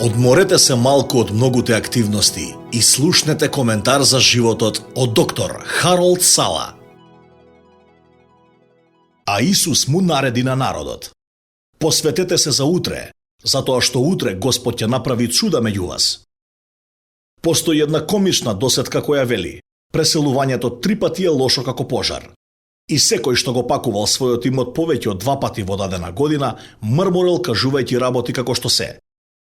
Одморете се малку од многуте активности и слушнете коментар за животот од доктор Харолд Сала. А Исус му нареди на народот: посветете се за утре, затоа што утре Господ ќе направи чуда меѓу вас. Постои една комична досетка која вели: преселувањето 3 пати е лошо како пожар. И секој што го пакувал својот имот повеќе од 2 пати во дадена година, мрморел кажувајќи работи како што се.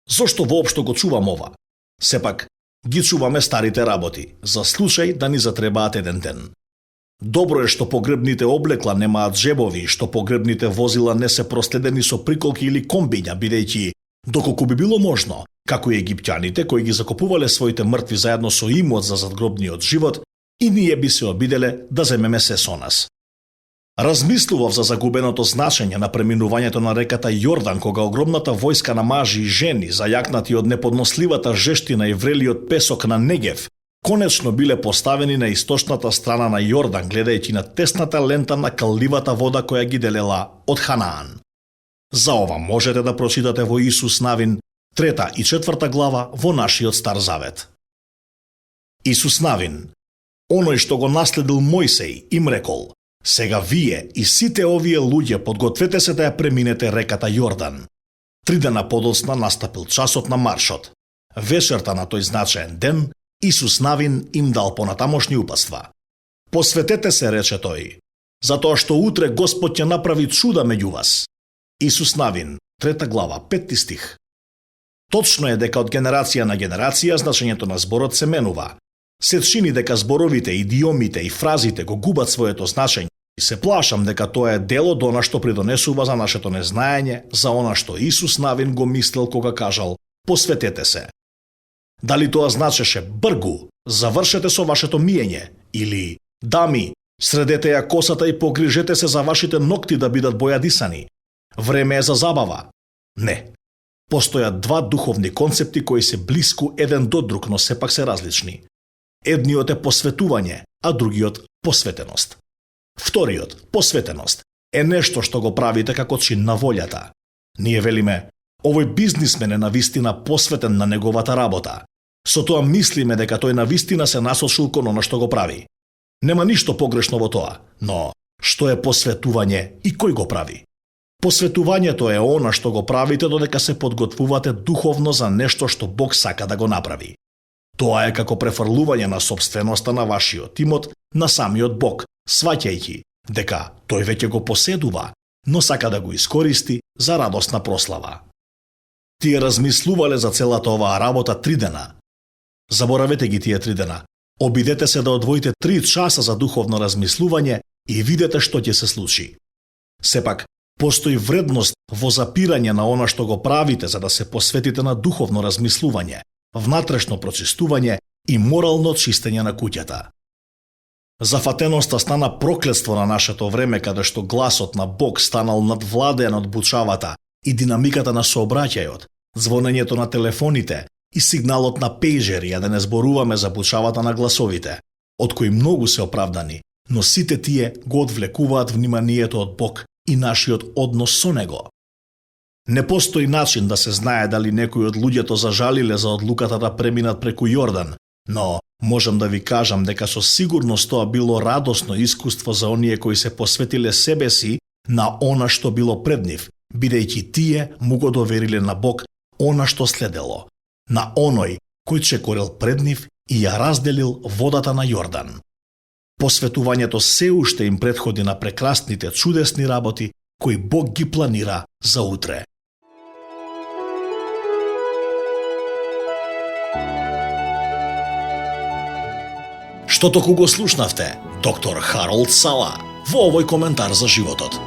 Зошто воопшто го чувам ова? Сепак, ги чуваме старите работи, за случај да ни затребаат еден ден. Добро е што погребните облекла немаат жебови, што погребните возила не се проследени со приколки или комбиња, бидејќи, доколку би било можно, како и египтјаните кои ги закопувале своите мртви заедно со имот за задгробниот живот, и ние би се обиделе да земеме се со нас. Размислував за загубеното значење на преминувањето на реката Јордан, кога огромната војска на мажи и жени, зајакнати од неподносливата жештина и врелиот песок на Негев, конечно биле поставени на источната страна на Јордан, гледајќи на тесната лента на калливата вода која ги делела од Ханаан. За ова можете да прочитате во Исус Навин, 3 и 4 глава во нашиот Стар Завет. Исус Навин, оној што го наследил Мојсей, им рекол: сега вие и сите овие луѓе подгответе се да ја преминете реката Јордан. 3 дена подоцна настапил часот на маршот. Вечерта на тој значаен ден, Исус Навин им дал понатамошни упатства. Посветете се, рече тој, затоа што утре Господ ќе направи чуда меѓу вас. Исус Навин, 3 глава, 5 стих. Точно е дека од генерација на генерација значењето на зборот се менува. Се чини дека зборовите, идиомите и фразите го губат своето значење и се плашам дека тоа е дел од она што придонесува за нашето незнаење, за она што Исус Навин го мислел кога кажал: посветете се. Дали тоа значеше бргу, завршете со вашето миење, или дами, средете ја косата и погрижете се за вашите ногти да бидат бојадисани. Време е за забава. Не. Постојат 2 духовни концепти кои се блиску еден до друг, но сепак се различни. Едниот е посветување, а другиот посветеност. Вториот, посветеност, е нешто што го правите како чин на волјата. Ние велиме: овој бизнисмен е навистина посветен на неговата работа. Со тоа мислиме дека тој навистина се насочил кон она што го прави. Нема ништо погрешно во тоа, но што е посветување и кој го прави? Посветувањето е она што го правите додека се подготвувате духовно за нешто што Бог сака да го направи. Тоа е како префрлување на собственоста на вашиот имот на самиот Бог, сваќајќи дека тој веќе го поседува, но сака да го искористи за радосна прослава. Тие размислувале за целата оваа работа 3 дена. Заборавете ги тие 3 дена. Обидете се да одвоите 3 часа за духовно размислување и видете што ќе се случи. Сепак, постои вредност во запирање на она што го правите за да се посветите на духовно размислување, внатрешно прочистување и морално чистење на куќата. Зафатеноста стана проклетство на нашето време, каде што гласот на Бог станал надвладеен од бучавата и динамиката на сообраќајот, звонењето на телефоните и сигналот на пејџери, а да не зборуваме за бучавата на гласовите, од кои многу се оправдани, но сите тие го одвлекуваат вниманието од Бог и нашиот однос со Него. Не постои начин да се знае дали некои од луѓето зажалиле за одлуката да преминат преку Јордан, но можам да ви кажам дека со сигурност тоа било радосно искуство за оние кои се посветиле себе си на она што било пред нив, бидејќи тие му го довериле на Бог она што следело, на оној кој чекорел пред нив и ја разделил водата на Јордан. Посветувањето се уште им претходи на прекрасните, чудесни работи кои Бог ги планира за утре. Што току го слушнавте доктор Харолд Сала во овој коментар за животот.